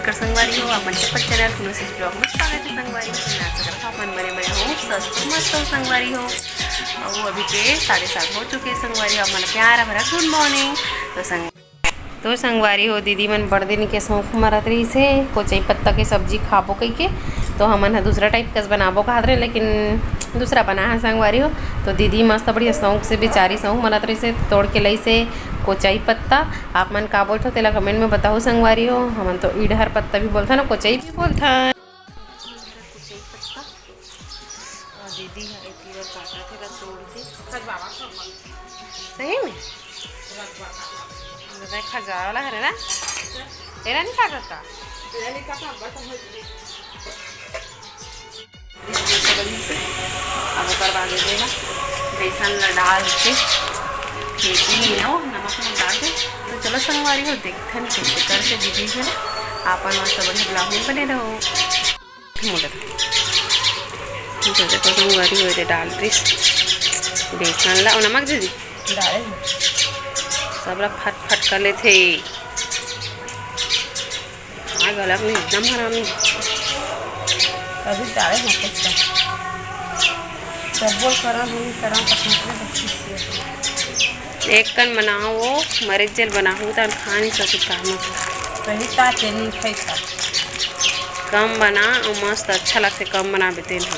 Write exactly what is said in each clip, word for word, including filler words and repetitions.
कर संगवारी हो, अपन चप्पल चैनल कुनो से ब्लॉग में स्वागत है संगवारी हो। मैं आशा करता हूँ अपन बने बने हो, स्वस्थ हो, मस्त हो संगवारी हो। और वो अभी के साढ़े सात हो चुके हैं संगवारी हो, अपन प्यारा भरा गुड मॉर्निंग। तो संग तो संगवारी हो, दीदी मन बड़ दिन के शौक मरत रहिस हे कोचई पत्ता के सब्जी खाबो कहिके, तो हमन ह दूसरा टाइप कस बनाबो कहत रहे, लेकिन दूसरा बना है संगवारी हो। तो दीदी मस्त बढ़िया शौक से, बेचारी शौक मरत रहिस हे, तोड़ के लइस हे कोचई पत्ता। आप मन का बोलथो तेला कमेंट में बताओ संगवारी हो। हमन तो इडहर पत्ता भी बोलथन, कोचई भी बोलथन। कोचई पत्ता। और दीदी ह एती बर काटत हे ला तोड़ के। सही में? खजा वाला हरे ना? एला नहीं काटत का? अब ओकर बाद एदे ना बेसन ला डाल के फेंटी नहीं हो, नमक में डाल के। तो चलो संगवारी हो, देखथन कैसे करके दीदी ह आपन मस्त बढ़िया ब्लॉग में बने रहो। मोटा। तो देखो संगवारी हो, एदे डाल दिस बेसन ला और नमक दीदी। डाले। सब ला फट फट कर लेथे। हाँ, गलत नहीं, एकदम हरामी। अभी डाले हैं कुछ तो। सब बोल करा, हम करा, तो अपने अपने बच्चे से। एक कन बनाओ, वो मरीच जल बनाओ, तो खा नहीं सकते काम। सही का तेल नहीं खाई था। कम बना, और मस्त अच्छा लगते, कम बना बेते हैं।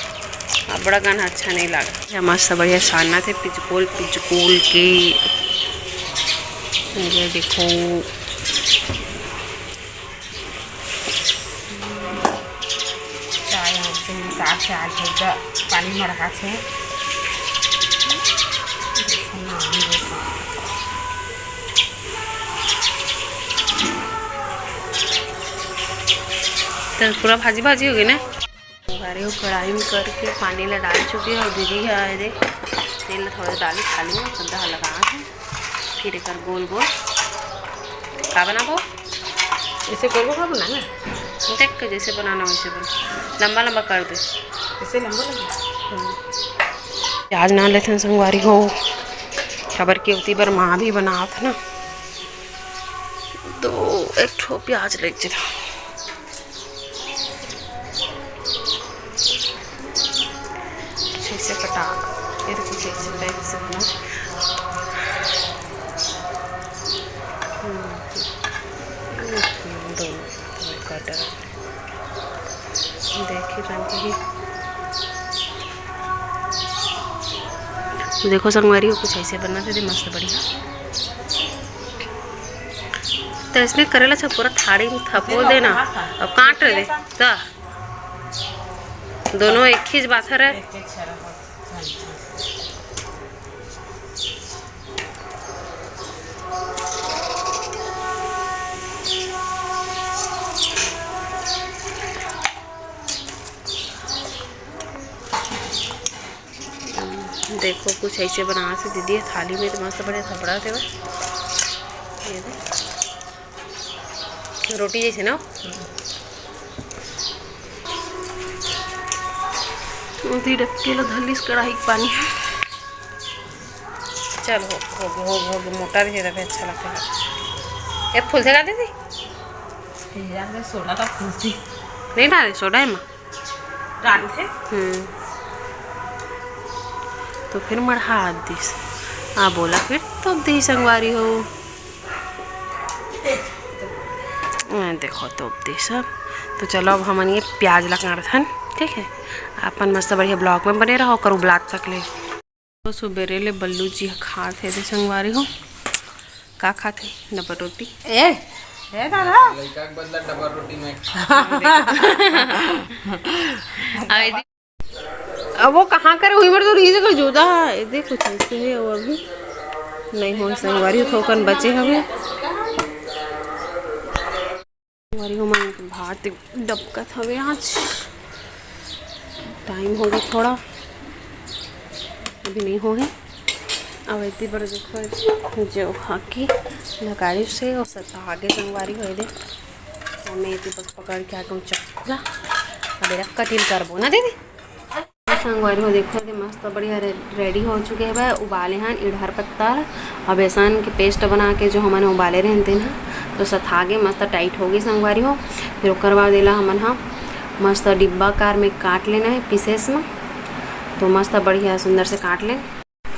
अब बड़ा गाना अच्छा नहीं लगा। ये मस्त बढ़िया सानना थे, पिचकोल, पिचकोल के। ये देखो। चाय यहाँ से निकाल के आज भैया पानी मरका थे। तो पूरा भाजी भाजी हो गई ना। अरे वो कढ़ाई में करके पानी ला डाल चुके हैं और दीदी है, अरे तेल थोड़ा डाली थाली में, सब्जा लगा है। फिर एकर गोल गोल का बनाबो? ऐसे गोल गोल बनाना। देख के जैसे बनाना वैसे बना, लंबा लंबा कर दे। ऐसे लंबा लंबा। हम्म। प्याज ना लेते हैं संगवारी हो, खबर के उती बर माँ भी बनात है ना, तो एक ठो प्याज ले लेते हैं। कुछ ऐसे कटा, ये तो कुछ ऐसे टाइप से बना। हम्म, हम्म, दोनों कटा। देखिए रंग ही। देखो संगवारी हो, कुछ ऐसे बना थे, मस्त बढ़िया। तो इसने करेला सब पूरा थाली में थपो देना। अब काट रहे थे। दोनों एक ही बात है। देखो कुछ ऐसे बना से दीदी थाली में, तो मस्त बढ़िया थपड़ा थे। ये दे। रोटी जैसे ना। उसी डबके ला धर लिस कढ़ाई के पानी। चल हो, हो गए, हो गए, हो गए, मोटा रहे तबे अच्छा लगता है। ये फूल से काटे थी? यार, मैं सोडा का फूल थी। नहीं डाले सोडा है माँ। डालथे। हम्म। तो फिर मढ़ा दिस। आ बोला फिर तोप दिस संगवारी हो। आ, देखो तोप दिस सब। तो चलो अब हमन ये प्याज ला काटथन, ठीक है। अपन मस्त बढ़िया ब्लॉग में बने रहो, कर उबलात तक ले। तो सुबेरे ले बल्लू जी ह खात हे दे संगवारी हो। का खात हे? डबल रोटी। ए, ए दादा। लइका के बदला डबल रोटी में। अब ये दे-, अब वो कहाँ करे हुई, मेरे तो रीझ कर जुदा है। ये देख कुछ ऐसे है, वो अभी नहीं हो संगवारी हो, थोकन बचे हवे। संगवारी हो, मन भात डबकत हवे आज। टाइम हो गया थोड़ा, अभी नहीं हो है। अब इतनी बार देखो जो खा के नकारी से और सता आगे संगवारी हो दे। और मैं इतनी बस पकड़ के आके चक्का अब मेरा कटिंग करबो ना दीदी। संगवारी हो, देखो, ये मस्त बढ़िया रे-, ready हो चुके हवय। उबाले हन इड़हर पत्ता ला, अउ बेसन के paste बना के जो हमन उबाले रहन तेन ह, तो सथागे मस्त tight हो गई संगवारी हो। फिर ओकर बाद एला हमन ह मस्त डिब्बाकार में काट लेना है pieces में। तो मस्त बढ़िया सुंदर से काट लें।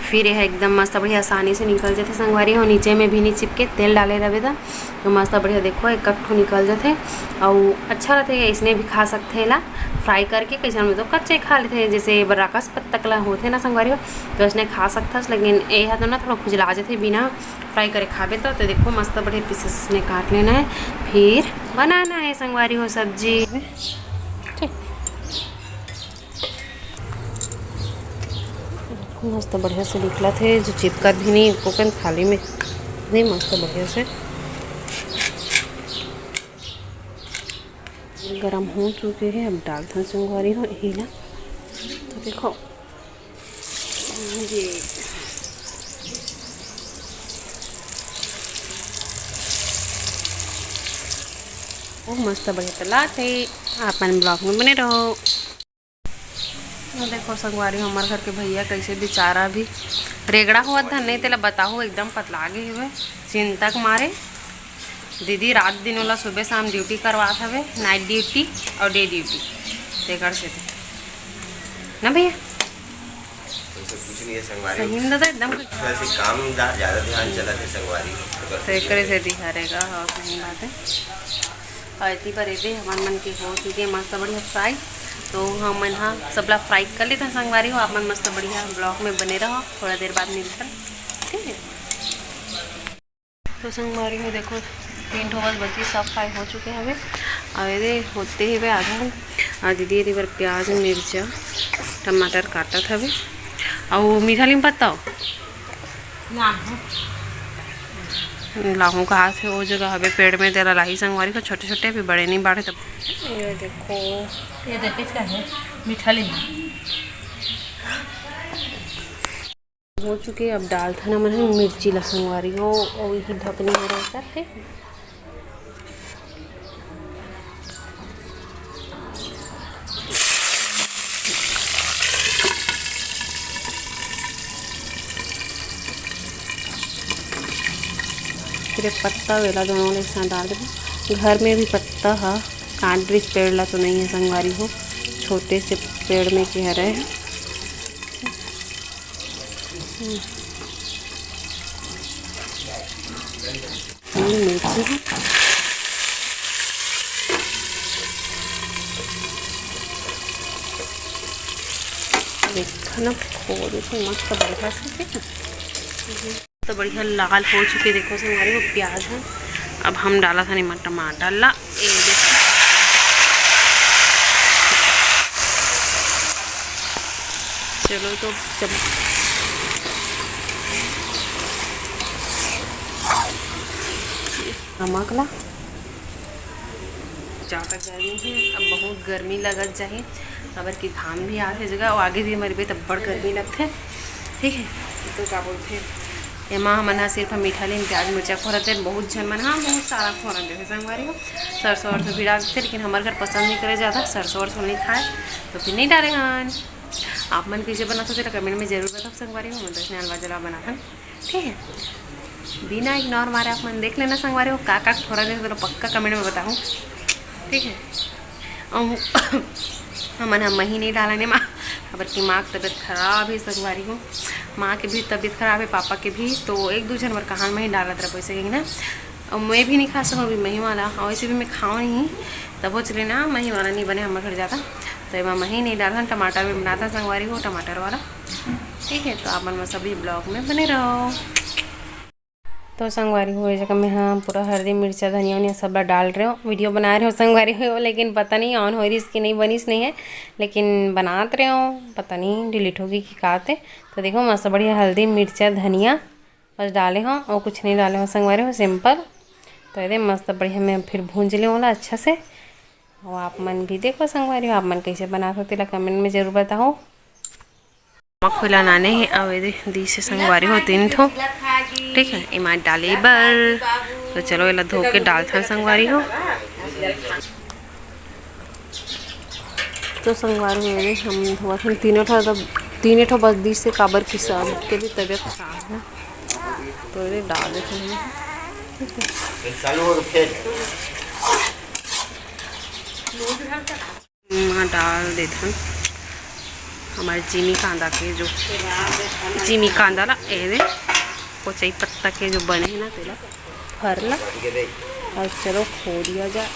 फिर यह एकदम मस्त बढ़िया आसानी से निकल जाथे संगवारी हो, नीचे में भी नहीं चिपके, तेल डाले रहबे त। तो मस्त बढ़िया देखो, एक एक ठो निकल जाथे। अउ अच्छा रहथे, इसने भी खा सकथे एला fry करके। कइसन में तो कच्चे खा लेथे, जैसे बराकस पत्तक ला होथे ना संगवारी हो, तो इसने खा सकथस, लेकिन ये ह तो ना थोड़ा खुजला जाथे बिना fry करे खाबे तो। तो देखो मस्त बढ़िया pieces ने काट लेना है, फिर बनाना है संगवारी हो सब्जी। ठीक। मस्त बढ़िया से निकलत हे, जो चिपकत भी नहीं एको कन थाली में। नहीं, मस्त बढ़िया से गरम हो चुके हैं। अब डालथन संगवारी हो एला। तो देखो, ये ओ मस्त बढ़िया तलात है। आप मन vlog में बने रहो। देखो संगवारी, हमर घर के भैया कैसे बेचारा भी रेगड़ा हुआ था, नहीं तेला बताहू, एकदम पतला गे हवे चिंता के मारे। दीदी रात दिन ओला सुबह शाम duty करवात हवे, night duty और day duty। तेकर से ना भैया, वैसे कुछ नहीं है संगवारी। सही में दादा, एकदम वैसे काम दा-, ज्यादा ध्यान चला थे संगवारी। तो एकरे से दिखा रहेगा, हाँ, सही बात है। और इतनी पर एदे हमन मन के हो चुके हैं मस्त बढ़िया fry। तो हमन हा सबला fry कर लेते हैं संगवारी हो। आप मन मस्त बढ़िया vlog में बने रहो, थोड़ा देर बाद मिलते हैं, ठीक है। तो संगवारी हो देखो, तीन ठो बस बची, सब fry हो चुके हवे। और ये होते ही वे आधा, और दीदी ये बर प्याज, मिर्चा, टमाटर काटत हवे। और मीठा नीम पत्ता हो? लाहू कहा थे, वो जगह हवे पेड़ में, तेला लाही संगवारी हो, छोटे छोटे, अभी बड़े नहीं बाढ़े तब। ये देखो, ये देखो, इसका है मीठा नीम। हो चुके, अब डालथन हमन ह मिर्ची ला संगवारी हो, अउ इही ढकनी में रहता थे। फिर ये पत्ता वेला दोनों ले एक साथ डाल देबो। घर में भी पत्ता ह, काट रिस पेड़ ला तो नहीं है संगवारी हो, छोटे से पेड़ में के हरे है। हम्म। ये मेथी है। देखो ना, खोल के मस्त बढ़िया से, ठीक है। तो बढ़िया लाल हो चुके, देखो संगवारी हो प्याज है। अब हम डाला था निमा टमाटर ला, ए देखो। चलो तो जब नमक ला, ज़्यादा गर्मी है, अब बहुत गर्मी लगत जाही, काबर कि घाम भी आथे जगह, अउ आगे भी मरबे तब बड़ गर्मी लगथे, ठीक है। तो का बोलथे, एमा हमन ह सिर्फ मीठा नीम प्याज मिर्चा फोरत हे, बहुत झन मन ह बहुत सारा फोरन देथे संगवारी हो, सरसों वरसों भी डाल देथे, लेकिन हमर घर पसंद नहीं करे ज़्यादा सरसों वरसों नहीं खाए, तो फिर नहीं डाले हन। आप मन कइसे बनाथो तेला comment में जरूर बताओ संगवारी हो, हमन तो अइसने अलवा जलवा बनाथन, ठीक है। बिना ignore मारे आप मन देख लेना संगवारी हो, का का फोरन देथे तेला पक्का comment में बताहू, ठीक है। अउ हमन ह मही नहीं डालन एमा, काबर कि माँ के तबीयत खराब है संगवारी हो, माँ के भी तबीयत खराब है, पापा के भी, तो एक दू झन बर कहान मही डालत रह पैसे के ना। अउ मैं भी नहीं खा सकूँ अभी मही वाला, अउ वैसे भी मैं खाओ नहीं, तब वो चले ना मही वाला नहीं बने हमर घर जाता, तो एमा मही नहीं डालथन, टमाटर में बनाता संगवारी हो, टमाटर वाला, ठीक है। तो आप मन में सभी vlog में बने रहो। तो संगवारी हो, ये जगह में हाँ पूरा हल्दी, मिर्चा, धनिया उनिया सब ला डाल रहे हो, video बना रहे हो संगवारी हो, लेकिन पता नहीं on हो रही इसकी नहीं बनीस नहीं है, लेकिन बनात रहे हो, पता नहीं delete होगी कि का ते। तो देखो मस्त बढ़िया हल्दी, मिर्चा, धनिया बस डाले हो और कुछ नहीं डाले हो संगवारी हो, simple। तो ये मस्त बढ़िया मैं फिर भूंज ले होला अच्छा से। और आप मन भी देखो संगवारी हो, आप मन कैसे बनात हो तेला comment में जरूर बताओ। मखोला नाने हे, अउ एदे दीस हे संगवारी हो तीन ठो, ठीक है, एमा डाले बर। तो चलो एला धो के डालथन संगवारी हो। तो संगवारी हो, ये हम धोवत हन तीनों ठो, तब तीनों ठो बस दिस से, काबर कि सब के भी तबीयत खराब है। तो ये डाल देते हैं। चालू हो गया, फेर। हाँ, डाल देथन हमारे जिमी कांदा के, जो जिमी कांदा ला, एने कोचई पत्ता के जो बने है ना, तेला फर ला। और चलो, खो दिया जा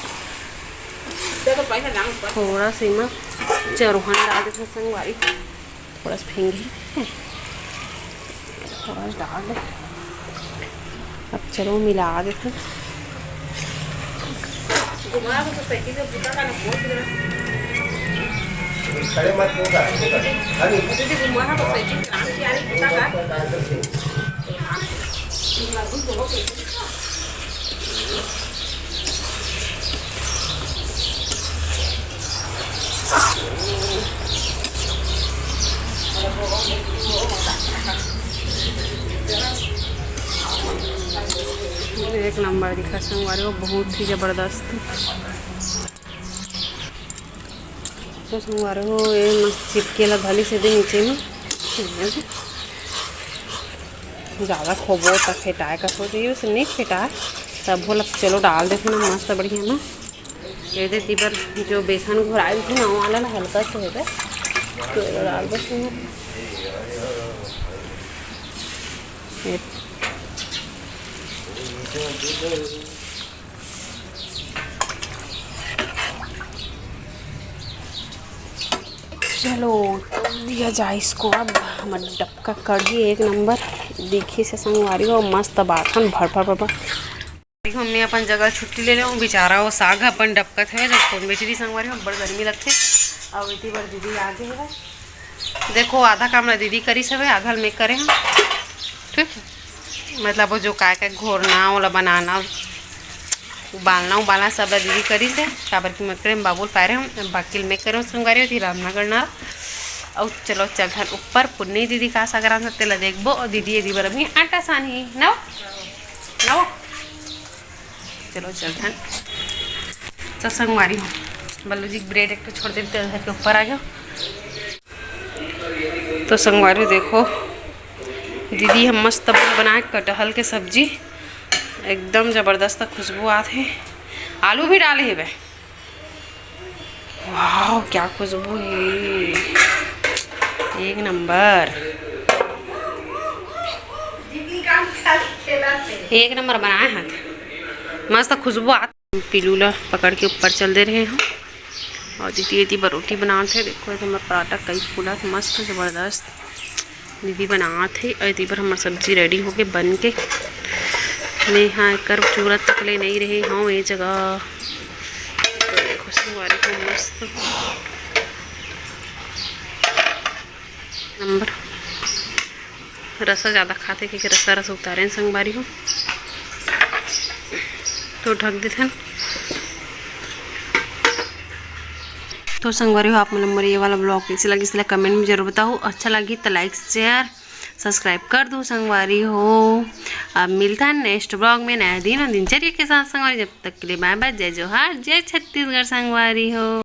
थोड़ा सा इमा चरोहन डाल देथन संगवारी, थोड़ा सा फेंगे, थोड़ा सा डाल दे। अब चलो, मिला देथन। एक नंबर दिखा संगवारी हो, बहुत ही जबरदस्त। तो संगवारी हो, ये मस्त चिपके ला भली से दे नीचे में। ज़्यादा खोबो त फेटाए का सोच रही हूँ, नहीं फेटाए। तब बोला चलो डाल देते ना, मस्त बढ़िया ना। ये दे तीबर जो बेसन घोराइल थे ना, वो वाला ना हल्का से है, तो ये डाल देते हैं। ये चलो, तो दिया जाए इसको। अब हमर डबका कढ़ी एक नंबर दिखिस हे संगवारी हो, मस्त बाथन भर भर भर भर। देखो, मैं अपन जगह छुट्टी ले लेहूँ, बेचारा वो साग अपन डबकत हवे, जब कोन बेटी दी संगवारी हो, बड़ गर्मी लगथे। अउ इतनी बड़ दीदी आगे हवे, देखो आधा काम ला दीदी करिस हवे, आधा ल मैं करे हूँ, ठीक है। मतलब वो जो काय काय घोरना, ओला बनाना, उबालना उबालना सब ला दीदी करिस हे, काबर कि मैं करे बाबू ल पाए रहे हूँ, बाकी ल मैं करे हूँ संगवारी होती रामनगर ना। अउ चलो चल धन ऊपर पुन्नी दीदी का सागरान तेला देखबो, अउ दीदी एदी बर अभी आटा सानही नव नव। चलो चल धन। तो संगवारी हो, बल्लू जी ब्रेड एक ठो छोड़ देते, घर के ऊपर आ गयो। तो संगवारी देखो, दीदी हम मस्त बनाए कटहल के सब्जी, एकदम जबरदस्त खुशबू आत हे। आलू भी डाले हेबे। वाह, क्या खुशबू है, एक नंबर, एक नंबर बनाए हैं, मस्त खुशबू आत। पिलू ला पकड़ के ऊपर चल दे रहे हैं। और दीदी एती बर रोटी बनात हे। देखो, ये हमर पराठा कई फूलत, मस्त जबरदस्त दीदी बनात हे। और एती बर हमर सब्जी रेडी होके बन के, मैं हाँ एकर चूरा तक ले नहीं रहे हूँ ये जगह। तो देखो संगवारी हो, मस्त नंबर। रसा ज़्यादा खाथे, क्योंकि रसा रस उतारे संगवारी हो, तो ढक देथन। तो संगवारी हो, आप मन मोर ये वाला ब्लॉग कैसे लगी, इसलिए कमेंट में जरूर बताओ। अच्छा लगी तो लाइक, शेयर, सब्सक्राइब कर दो संगवारी हो। अब मिलता है नेक्स्ट ब्लॉग में नया दिन और दिनचर्या के साथ संगवारी। जब तक के लिए बाय बाय, जय जोहार, जय छत्तीसगढ़ संगवारी हो।